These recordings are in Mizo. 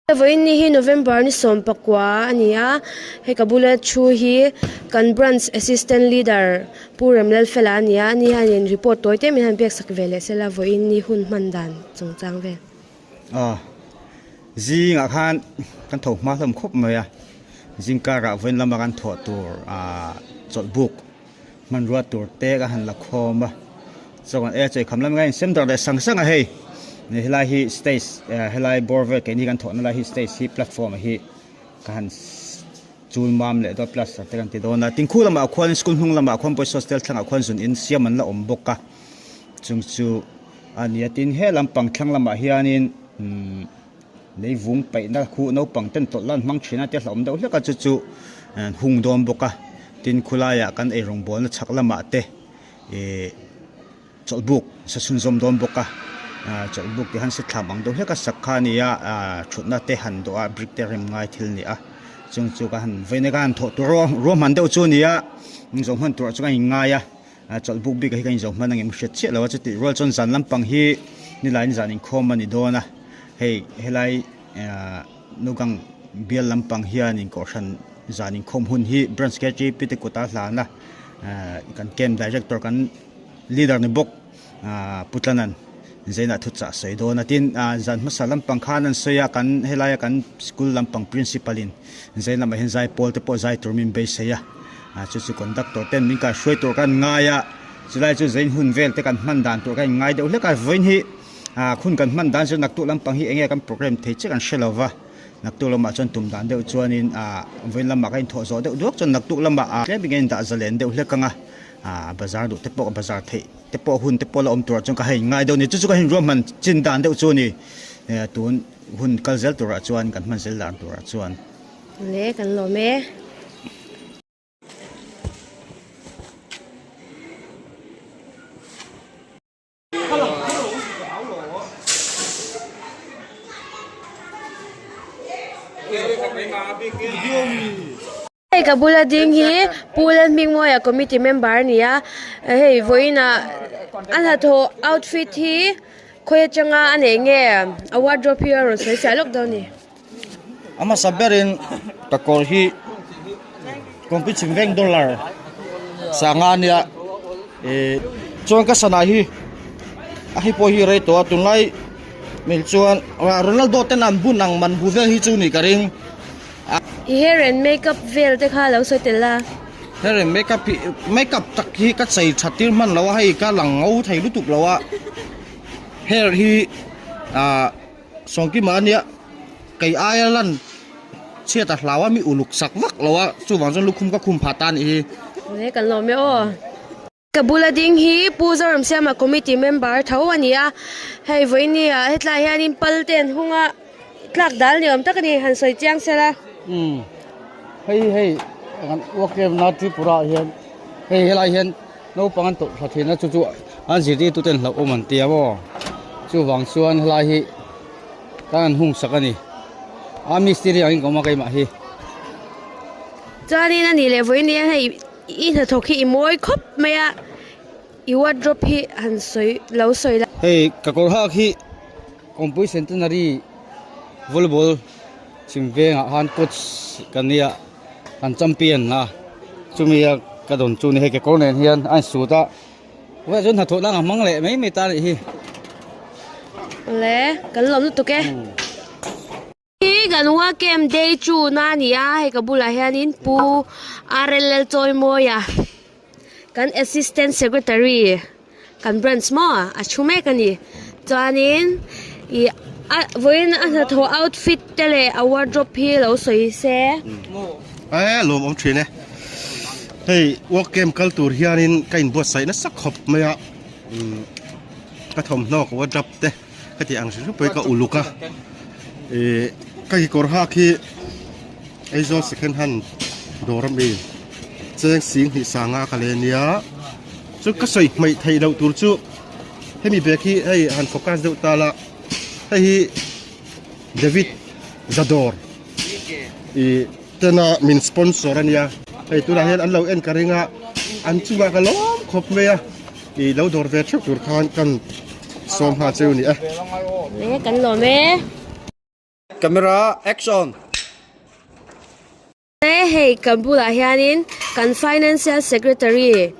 Vawiin ni hi November ni 19 a ni a, hei ka bula thu hi kan Branch Assistant Leader Pu Remlalfela a ni a, ani hianin report tawi te min han pek sak ve leh sela vawiin ni hun hman dan chungchang vel. Aw, zingah khan kan tho hma hlawm khawp mai a, zing karah vawiin lama kan thawh tur ah chawlhbuk hmanrua tur te ka han la khawm a chuan e chei kham lam ngai in sem darh leh sang sang a hei ni helai hi stage eh helai bawr vel keini kan thawhna lai hi stage hi platform ah hi ka han chul mam leh dawn plaster te kan ti dawn a tin khu lamah khuan school hnung lamah khuan pawisa hostel thlangah khuan zun in siam an la awm bawk a chung chu a ni a tin he lampang thlang lamah hianin umm Leivung paihna khuh naupang ten tawlh lan hmang thin a tia hlauhawm deuh hlek a chu chu hung dawn bawk a tin khulaiah kan eirawng bawlna chhak lamah te ih chawlhbuk sa chhunzawm dawn bawk a chawlhbuk tih han si thlam ang deuh hlek a sak kha a ni a thutna te han dawh a brick te rem ngai thil a ni a chung chu ka han vawiin ka han thawh tur ruahman deuh chu a ni a zawh hman turah chuan ka inngai a. A chawlhbuk bik ah hi ka inzo hman angem hriat chiah lo a chutih rual chuan zan lampang hi nilaiin zan inkhawm a ni dawn a hei helai ahh Nugang bial lampang hianin kohhran zan inkhawm hun hi branch KTP te kut a hlan a ahh kan camp director kan leader ni bawk ahh Pu Tlanan Zainah thu chah sawi dawn a tin ahh zan hmasa lampang khan an sawi a kan helaia kan school lampang principal in Zain lamah hian zai pawl te pawh zai tur min beisei a. Ah chu chu conductor ten min kaihruai tur kan ngai a chulai chu zain hun vel te kan hman dan tur kan inngai deuh hlek a vawiin hi ah hun kan hman dan chu naktuk lampang hi enge kan program thei chiah kan hre lo va naktuk lamah chuan tum dan deuh chuanin ah vawiin lamah kan inthawh zawh deuh duak chuan naktuk lamah ah tlem in kan indah zalen deuh hlek ang a ah bazar duh te pawh bazar theih te pawh hun te pawh la awm turah chuan ka hei inngai deuh a ni chu chu ka inruahman chin dan deuh chu a ni eh tun hun kal zel turah chuan kan hman zel dan turah chuan. Le kan lawm e. Hei ka bula ding hi Pu Lalhmingmawia committee member a ni a hei vawiin ah a hnathawh outfit hi khawi atanga a neih nge a wardrobe hi a rawn sawi fiah lawk dawn a ni. A hmasa berin ka kawr hi compy chhim veng dollar sanga a nia ih chuan ka sana hi a hei pawh hi rei tawh a tunlai mil chuan Ronaldo ten an bun ang man hu vel hi chu nih ka ring. I hair and makeup vel te kha lo sawi tel a. Hair and makeup hi makeup tak hi ka chei that tir hman lo a hei ka lang ngo thei lutuk lo a hair hi ah. Sawngkima ania kei aia lan chhiat a hlau a mi uluk sak vak lo a chuvang chuan lukhum ka khum phah ta a nih hi. Awle kan lawm e aw. Ka bula ding hi Pu Zoramsiama committee member tho a ni a, hei vawiin ah hetlai hianin pal te an hung a, tlak dal ni awm tak a ni, han sawi chiang se la. Umm hei hei kan work camp na Tripura ah hian hei helai hian naupang an tawlh thla thin a chu chu an zirtirtu ten hlauh awm an tia maw chuvang chuan helai hi kan han hung sak a ni a mistiri angin ka awm a keimah hi. Chuanin a nih leh vawiin nia hei i hnathawk hi i mawi khawp mai a i wardrobe hi han sawi lo sawi la. Hei ka kawr hak hi Kawnpui Centenary volleyball chhim vengah khan coach ka nia kan champion a chumi a ka dawn chu ni hei kekawr nen hian a insut a vawiah chuan hnathawh dang a hmang leh mai mai ta a nih hi. Awle kan lawm lutuk e. Hi kan Work-Camp Day 2 na a ni a hei ka bulah hianin Pu RLL Chawimawia kan Assistant Secretary kan branch maw a thu mek a ni chuanin ih a vawiin a hnathawh outfit te leh a wardrobe hi lo sawi se. E lawm awm thin e hei work camp kal tur hianin ka inbuatsaih nasa khawp mai a umm ka thawmhnaw ka wardrobe te ka tih ang hrim hrim pawhin ka uluk a ih ka kekawr hak hi Aizawl second hand dawr ami cheng sing hnih sanga ka le nia chu ka sawi hmaih theih loh tur chu hemi bag hi hei han focus deuh ta la hei hi David Zador ih tena min sponsor ania hei tunah hian an lo en ka ring a an chungah ka lawm khawp mai a ih lo dawr ve theuh tur khan kan sawm nghal cheu a ni e. Le kan lawm e. Camera action. Hei kan bulah hianin kan financial secretary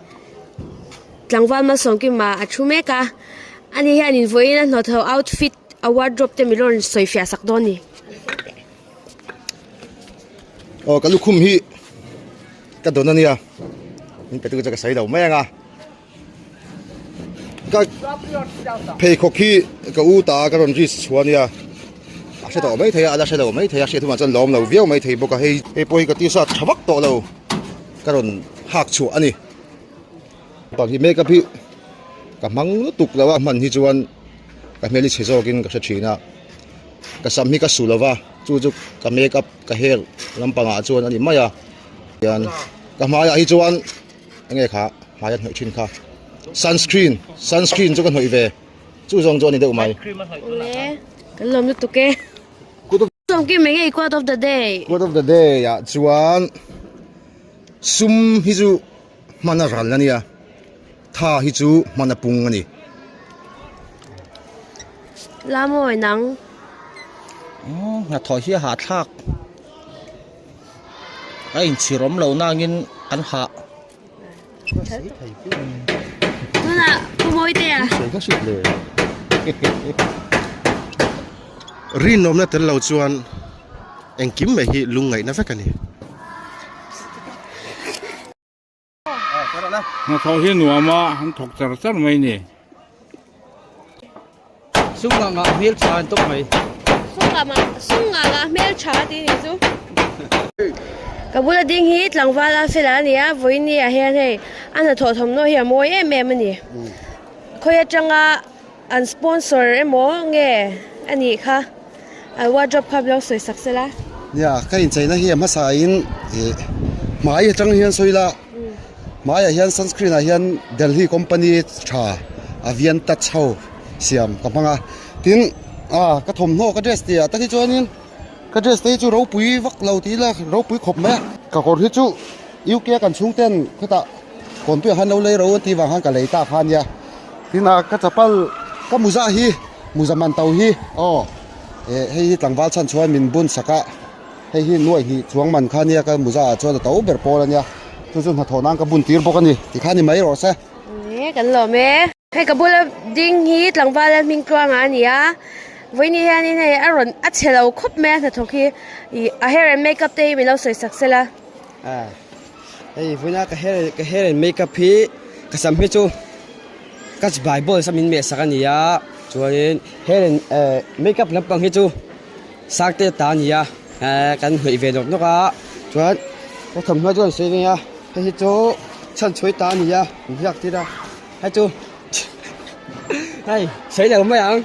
tlangval Malsawmkima a thu mek a, ani hianin vawiin a hnawtho outfit a wardrobe te min rawn sawi fiah sak dawn a ni. Aw ka lukhum hi ka dawn a nia, min pe tu chu ka sawi lo mai ang a. Ka pheikhawk hi ka u ta ka rawn risk chhuah ania a hre tawh mai thei a a la hre lo mai thei a hriat hunah chuan lawm lo viau mai thei bawk a hei hei pawh hi ka t-shirt tha vak tawh lo ka rawn hak chhuah a ni bak hi makeup hi ka hmang lutuk lo a hman hi chuan ka hmel hi chhe zawkin ka hre thin a ka sam hi ka su lo va chu chu ka makeup ka hair lampangah chuan a ni mai a hian ka hmaiah hi chuan. Enge kha hmai a hnawih thin kha sunscreen sunscreen chu ka hnawih ve chu zawng chu a ni deuh mai. Ule kan lawm lutuk e. Sawmkim enge i quote of the day? Quote of the day ah chuan sum hi chu hman a ral a nia tha hi chu hman a pung a ni. Lamawi nang. Hnathawh hi a hahthlak. A inchhir awm lo nangin an hah. Tunah Pu Mawitea. Rinawmna tel lo chuan engkim mai hi lungngaihna vek a ni. Hnathawh hi nuam a, an thawk char char mai ni. Sungah ngah hmel tha an tawp mai. Sungah ngah hmel tha tih ni chu. Ka bula ding hi tlangval a fel a ni a, vawiin ah hian hei a hnathawh thawmhnaw hi a mawi em em a ni. Khawi atanga an sponsor emaw nge a nih kha an wardrobe kha lo sawi sak sela. Nia, ka incheina hi a hmasa in ih hmai atang hian sawi ila hmaiah hian sunscreen ah hian Delhi company tha Avian touch ho siam ka hmang a tin ah ka thawmhnaw ka dress tih ah tak hi chuanin ka dress te hi chu ropui vak lo tih ila ropui khawp mai a ka kawr hi chu U_K kan chhungten khutah kawnpuiah khan lo lei ro an tih vang khan ka lei ta kha ania tin ah ka chapal ka muza hi muza man to hi aw eh hei hi tlangval chhan chuan min bun sak a hei hi nuaih hnih chuang man kha ania ka muza ah chuan a to ber pawl ania chu chu hnathawh nan ka bun tir bawk a ni tikhan ni mai rawh se. Eng kan lawm e. Hei ka bula ding hi tlangval a hming tluanga a ni a vawiin hianin hei a rawn a chhe lo khawp mai a hnathawk hi ih a hair and makeup te hi min lo sawi sak sela. Hei vawiina ka hair ka hair and makeup hi ka sam hi chu ka chibai bawl sa min meh sak a ni a chuanin hair and eh makeup lampang hi chu sang te ta a ni a eh kan hnawih ve nawk nawk a chuan ka thawmhnaw chu an sawi veng a hei hi chu chhanchhuai ta a ni a min hriak tir a hei chu hei sawi lo mai ang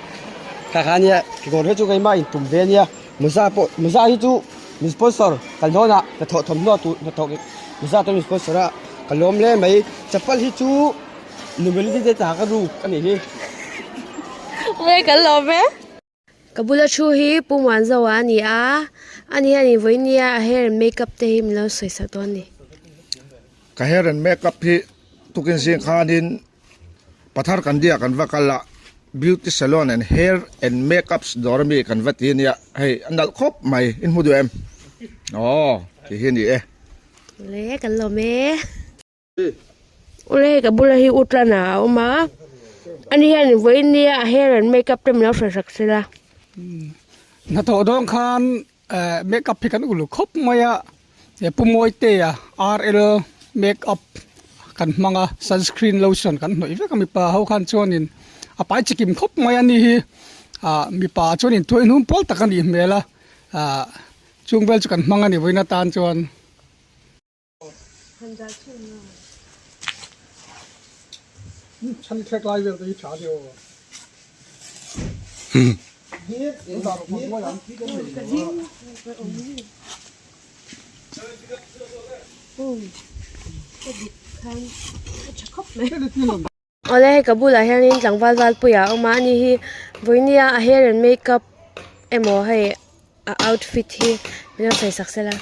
kha kha ania kekawr hi chu keimah intum ve ania Muza pawh Muza hi chu min sponsor kan hlawn a hnathawh thawmhnaw tur hnathawh Muza te min sponsor a ka lawm hle mai chapal hi chu Numelody te ta ka ruk a nih hi. Nge kan lawm e. Ka bula thu hi Pu Muanzoa a ni a, ani hian in vawiin nia a hair and makeup te hi min lo sawi sak dawn a ni. Ka hair and makeup hi tukin zing khanin Pathar kan dia kan va kal a, beauty salon and hair and makeups dawr ami kan va ti ania, hei a nalh khawp mai, in hmu duh em? Aw ti hi a ni e. Ule kan lawm e. Ule ka bula hi Utlana a awm a, ani hian vawiin nia a hair and makeup te min lo hre sak sela. Hnathawh dawn khan Make up hi kan uluk khawp mai a he pu Mawitea RL make up kan hmang a sunscreen lotion kan hnawih vek a mipa ho khan chuanin a pai chikim khawp mai a ni hi ah mipa chuanin tuai hnum pawl tak a nih hmel a ah chung vel chu kan hmang a ni vawiin atan chuan. Awle hei ka bulah hianin tlangval valpuia a awm a ani hi vawinia a hair and makeup emaw hei a outfit hi min lo sawi sak sela.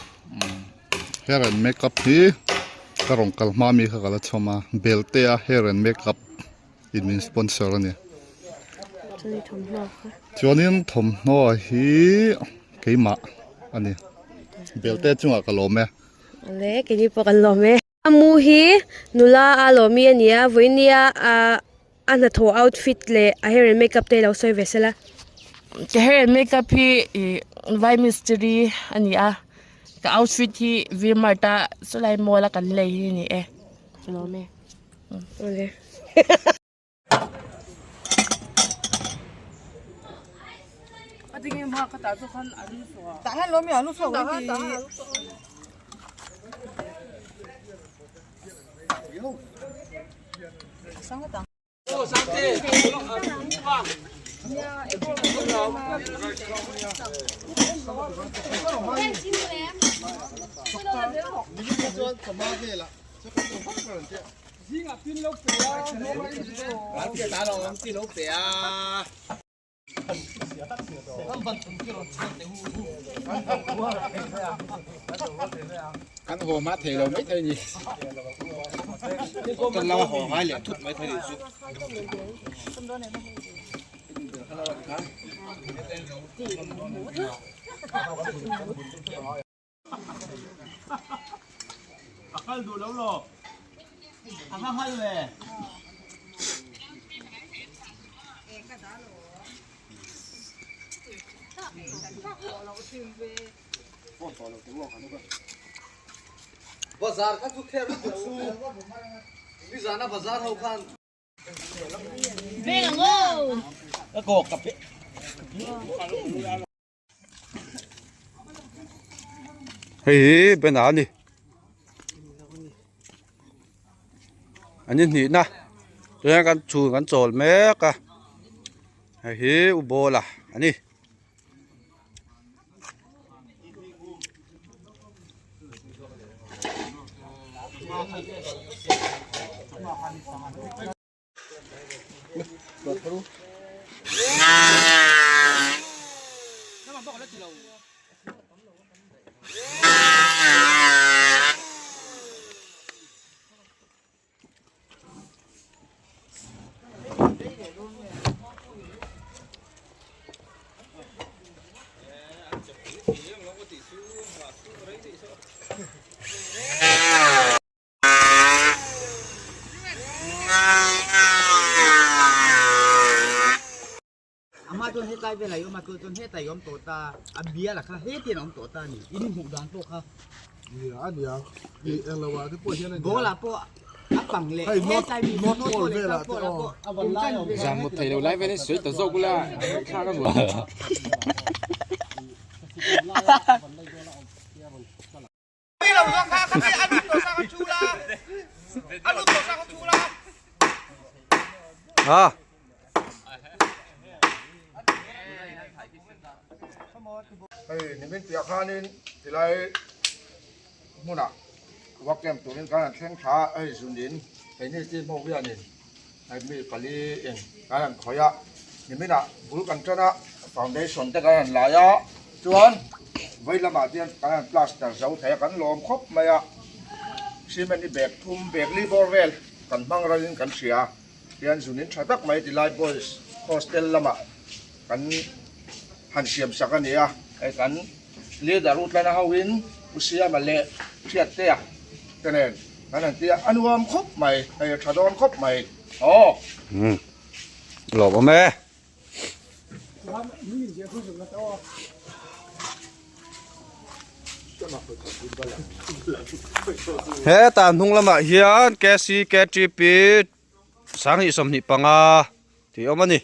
Hair and makeup hi ka rawn kal hma mi kha ka la chhawm a belte a hair and makeup in min sponsor a ni. Chuanin thawmhnaw hi. keimah a ni. Belte chungah ka lawm e. Awle, keini pawh kan lawm e. A mu hi nula a lawmi a ni a, vawinia a a hnathawh outfit leh a hair and makeup te lo sawi ve sela. Ka hair and makeup hi ih vai mistiri a ni a, ka outfit hi V mart a chulai mall a kan lei hi a ni e, ka lawm e. Awle. Hei hi banner a ni an inhnihna tunah kan chhun kan chawl mek a hei hi u bawla a ni. Ama chuan hetlai velah i awm a, chuan hetlai i awm tawh ta, a bial a kha hetiang a awm tawh ta a ni, in hmuh dan pawh kha. Nia a nia, i englo ah te pawh hian a nia. Ball ah pawh a pang leh hetlai mi North Pole velah te aw. Zan mut theilo lai velin sawi ta zawk ula ngaihthlak a nuam. Ha. Hei nimin piah khanin tilai hmunah work camp turin khan an thleng thla a, hei zunin keini team ho hianin hei mi pali in kan han khawih a, niminah bul kan tan a foundation te kan han lai a chuan vei lamah te hian kan han plaster zo thei a kan lawm khawp mai a cement hi bag thum bag li bawr vel kan hmang ralin kan hria hian zunin tha tak mai tilai boys hostel lamah kan han siam sak a ni a hei kan leader u tlana ho in u siama leh hriattea te nen kan han tia a nuam khawp mai hei a tha dawn khawp mai aw. Umm lawm awm e. Heta hnung lamah hian KCKTP 25 tih a awm a ni.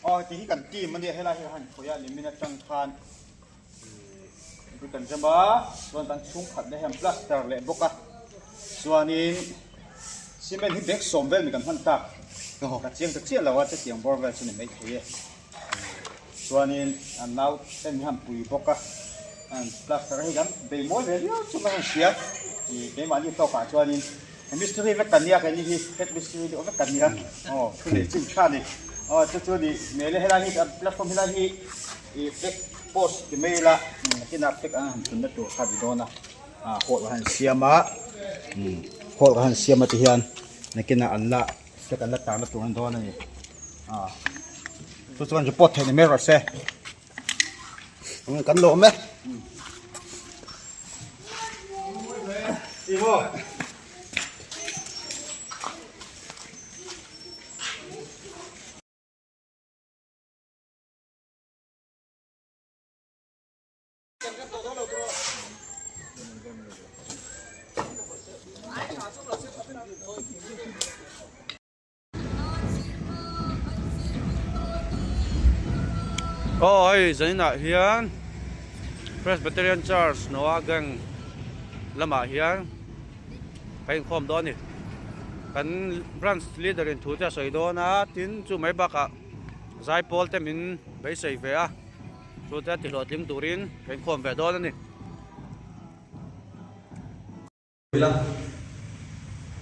Aw heti hi kan team ania helai hi han khawih a nimin atang khan ih kan rem a chuan kan chhungkhat na hian plaster leh bawk a chuanin cement hi bag sawm vel mi kan hman tak ka chiang ta chiah lo a chutiang bawr vel chu ni maithei e chuanin an nau ten hi han pui bawk a an plaster hi kan bei mawi ve viau chu ka han hria ih keimahni tawkah chuanin. Mistiri vek kan nia keini hi head mistiri deuh vek kan nia aw thu nei chin tha ni aw chu chu ni hmel e helai hi platform helai hi ih flag post ti mai ila nakinah flag an han tunna tur kha a ni dawn a ah hall an han siam a hall an han siam a ti hian nakinah an la flag an la tarna tur a ni dawn a ni ah chu chuan report theih ni mai rawh se. Kan lawm e. Aw hei zaninah hian Presbyterian Church Noah Gang lamah hian ka inkhawm dawn a ni. Kan branch leader in thu te a sawi dawn a, tin chu mai bakah zaipawl te min beisei ve a, chu te tihlawhtling turin ka inkhawm ve dawn a ni. Ila.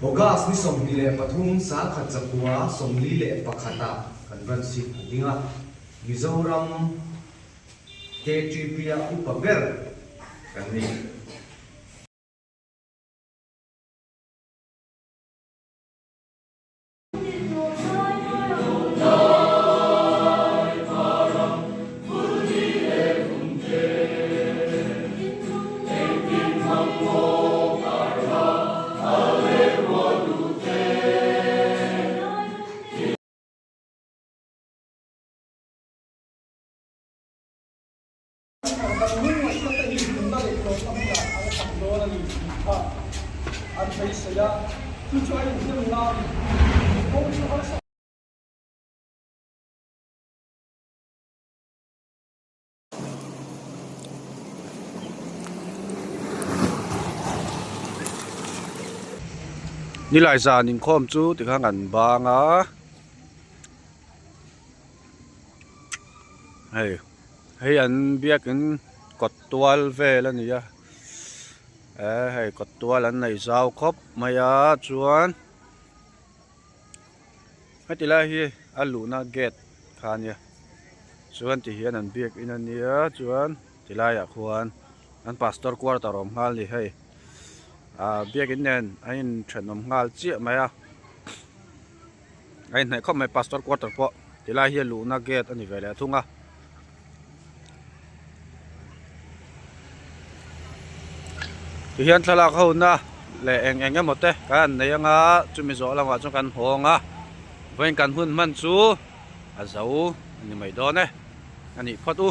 August ni 23 sangkhat zakua 41 ah kan branch hi a ding a, Mizoram KTP-a upa ber kan ni. Nilai zan inkhawm chu tikhan an bang a hei. Hei an biakin kawt tual vel a ni a eh hei kawt tual an nei zau khawp mai a chuan heti lai hi a luhna gate kha a nia chuan ti hian an biakin a nia chuan ti laiah khuan an pastor quarter a awm nghal a ni hei ah biakin nen a inthenawm nghal chiah mai a. A inhnaih khawp mai pastor quarter pawh tilai hi a luhna gate a ni ve leh thung a. Tihian thlalak ho na leh eng eng emaw te kan han nei anga chumi zawh lamah chuan kan hawng a vawiin kan hun hman chu a zo a ni mai dawn e a nih phawt u.